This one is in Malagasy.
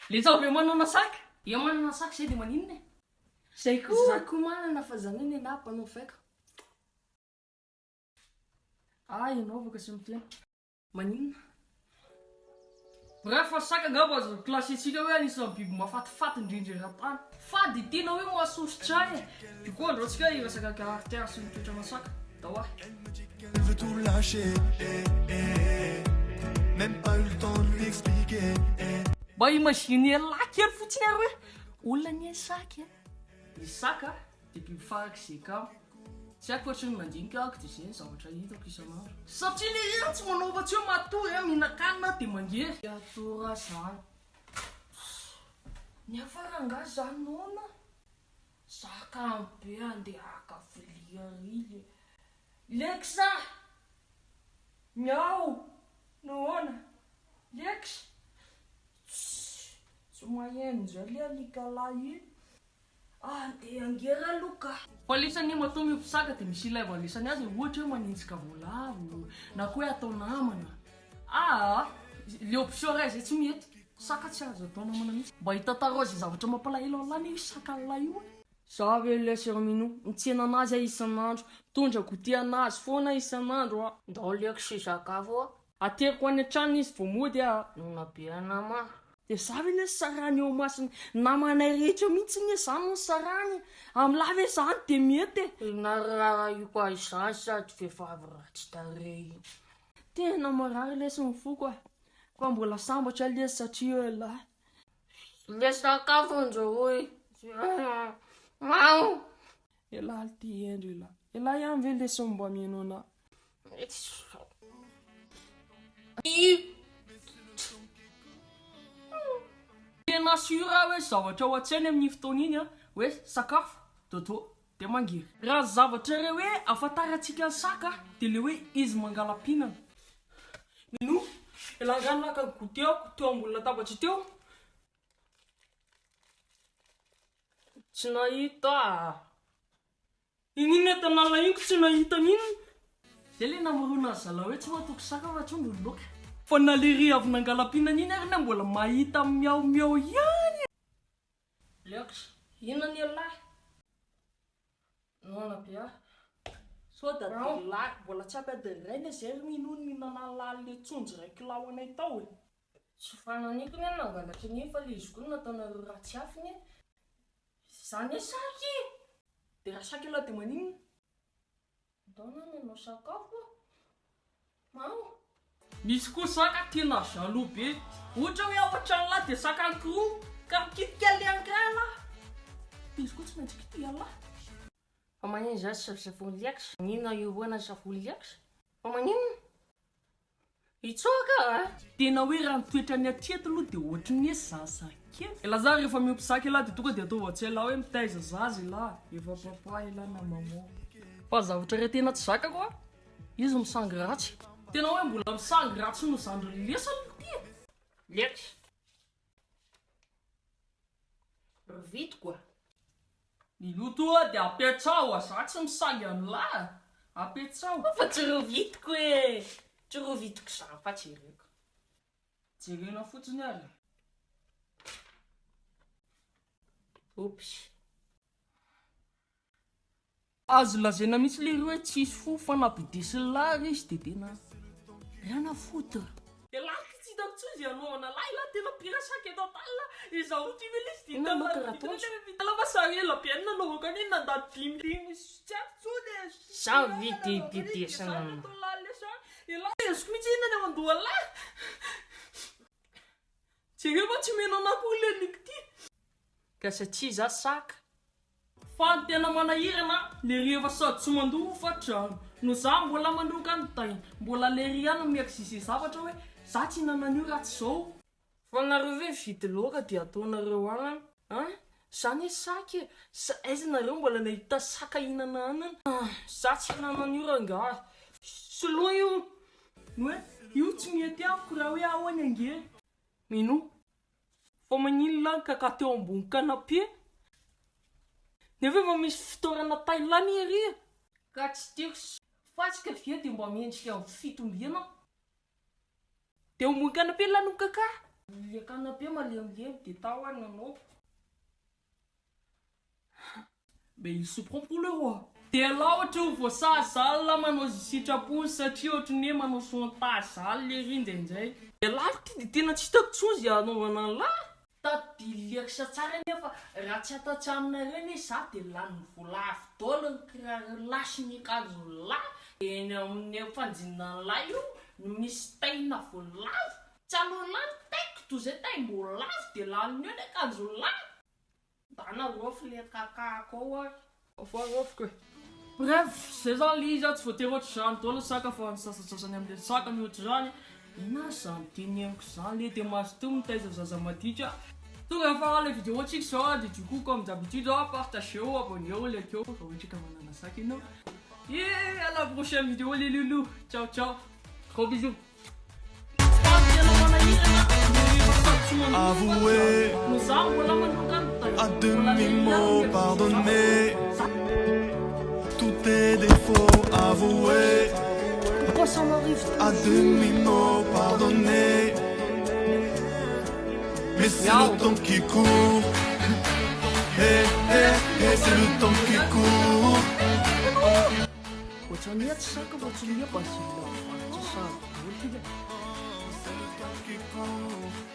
Le tsaho be manana saka. Ia manana saka zay de maninona e? Zay koa. Za koa manana fa zany hoe nenahy mpanao faika. Ah ianao afaka tsy miteny. Maninona? Bref, saka angamba azo classer-tsika hoe anisan'ny biby mahafatifaty indrindra eran-tany. Fa dia tena hoe mahasosotra ahy e! Du coup andao tsika hiresaka caractère sy ny toetrana saka. Ndao ary. Mba imaginer lahy kely fotsiny ary hoe olona anie ny saka e! Ny saka dia biby farak'izay kamo. Tsy haiko fa tsy ny nandinika aho dia izay ny zavatra hitako isan'andro. Satria le izy tsy manao afa-tsy hoe matory a, mihinan-kanina dia mangery. Atora zany. Ny hafa rangahy za noana. Za kamo be andeha haka vilia ry le. Lex a! Miao! Noana! Lex! Tssy! Tsy maheno indray le alika lahy iny. Andeha angery aloha ka. Fa lesany anie matoa miompy saka dia misy ilaiva lesany azy e, ohatra hoe manenjika voalavo na koa hoe atao namana. Aa le option iray zay tsy mety, saka tsy azo atao namana mihitsy. Mba hitantarao izay zavatra mampalahelo an'lah anie io sakan'lah io e. Za ve lesy ry Minou, mitsena anazy aho isan'andro, mitondra goûter anazy foana isan'andro aho. Ndao aleoko sy sakafo a. Ateriko any an-tranony izy vao mody a. Nona be anah ma. Dia za ve lesy sarahiny eo imason'ny namanay rehetra mihitsy anie za no nisarahiny e! Amin'lah ve zany dia mety e! Inona raharahiako ahy izany sady vehivavy ratsy tarehy io. Tena marary lesy ny foko a! Fa mbola sambatra lesy satria eo elah. Le sakafo andrahoy. Mao. Elah ty hendry elah. Elah ihany ve lesy no mba mihaino anah. Tena sûr aho hoe zavatra ao an-tsainy amin'iny fotoana iny an, hoe sakafo, dodo, dia mangery. Raha ny zavatra iray hoe ahafantarantsika ny saka dia ilay hoe izy mangala-pihinana. Minou, elah angaha naka ny goûter-ko teo ambony latabatra teo? Tsy nahita ah. Iny entana nalainiko tsy nahita an'iny. Zay le namorona ny zalahy hoe tsy matoky saka fa trondro ny laoka. Fa na le ry avy nangalam-pihinana iny ary ne mbola mahita miao miao ihany e. Leox, inona ny ialahy? Noana be aho. Sao da de lahy mbola tsy ampy adiny iray ne zay ry Minou nihinana an'lah le tsonjo iray kilao anay tao e. Tsy fananiko ne nangalatra an'iny fa le izy koa no nataonareo ratsy afiny e. Zany hoe saka e! Dia raha saka ialahy dia maninona? Ndao na nanao sakafo aho. Mao. Misy koa saka tena jaloux be. Ohatra hoe ao an-tranolahy dia saka anankiroa ka mikitika an'ilay anankiray ialahy. Dia izy koa tsy maintsy kitihan'lahy. Fa maninona za tsy safosafony lex? Maninona io foana safony lex? Fa maninona? Hitsoaka a! Tena hoe raha ny toetrany hatreto aloha dia ohatry ny hoe zaza kely. Elah zany rehefa miompy saka elah dia tonga dia ataovy an-tsaina elah hoe mitaiza zaza elah, efa papa elah na maman. Fa zavatra iray tena tsy zakako a, izy misangy ratsy. Tena hoe mbola misangy ratsy noho zandriny lesy aloha ity e. Lex. Rovitiko a! Ny loto a dia apetsaho a, za tsy misangy an'lah a, apetsaho. Fa tsy rovitiko e! Tsy rovitiko zany fa jereko. Jerena fotsiny ary. Oops. Azo lazaina mihitsy lery hoe tsisy fo fa na bidesin'lah ary izy de tena rien à foutre. Elah ty tsy hitako tsony ze hanaovana lah elah tena pire sac eto an-tany lah izaho ty ve lesy Inona moa ka raha tojo? Elah fa sary ela be any nanaovako an'iny nandany dimy dimy sy tsy haiko tsony e Za ve de bidesina Elah azoko mihitsy inona ny ao an-dohan'lah Jereo fa tsy omena anah akory le alika ty. Ka satria za saka. Fa ny tena manahirana, lery efa sady tsy mandoa hofa-trano, no za mbola mandroka ny tainy, mbola lery ihany no mi-exiger zavatra hoe za tsy hinana an'io raha tsy zao. Fa nareo ve mividy laoka dia ataonareo anana an! Za anie saka e! Sa aiza nareo mbola nahita saka hihinana anana? Za tsy hihinana an'io rangahy! Soloy io! Ny hoe io tsy mety amiko raha hoe ahoany ange! Minoa. Fa maninona ny kaka teo ambony canapé? Nefa efa misy fitoerana Thaïlande ery e! Ka tsy tiako sy fasika ve dia mba mendrika ny fitombiana? Dia ambony canapé lah no kaka? Le canapé malemilemy dia tao ary nanao. Mais il se prend pour le roi. Dia elah ohatry ny voasazy zany lah manao izay sitrapony satria ohatry ny hoe manao chantage zany lery indraindray. Elah ity dia tena tsy hitako intsony izay hanaovana an'lah. Tadidio tsara anie fa raha tsy ato an-tranonareo anie za dia lanin'ny voalavo daholo ny kiraron'lah sy ny akanjon'lah. Eny amin'ny fanjinan'lah io no misy taina voalavo. Tsy aleon'lah ny taiko toy izay taim-boalavo dia laniny eo ny akanjon'lah. Ndana rôfy le kakako ao ary. Fa rôfiko e. Bref, zay zany le izy a, tsy voatery ohatr'izany daholo ny saka fa ny sasantsasany amle saka no ohatr'izany. Inona ary zany teneniko zany le, de mazotoa mitaiza zaza maditra. Tonga amin'ny faran'ilay vidéo tsika izao a, de du coup comme d'habitude a, partageo, abonneo, likeo raha ohatra ka manana saka ianao. Et à la prochaine vidéo les loulous, ciao ciao, gros bisous. Avouer à demi-mot pardonner tous tes défauts avouer Pourquoi ça m'arrive à demi-mot pardonner mais c'est le temps qui court eh eh eh c'est le temps qui court Ohatran'ny hoe tsy saka fa tsy le basile faritra sary daholo. C'est le temps qui court.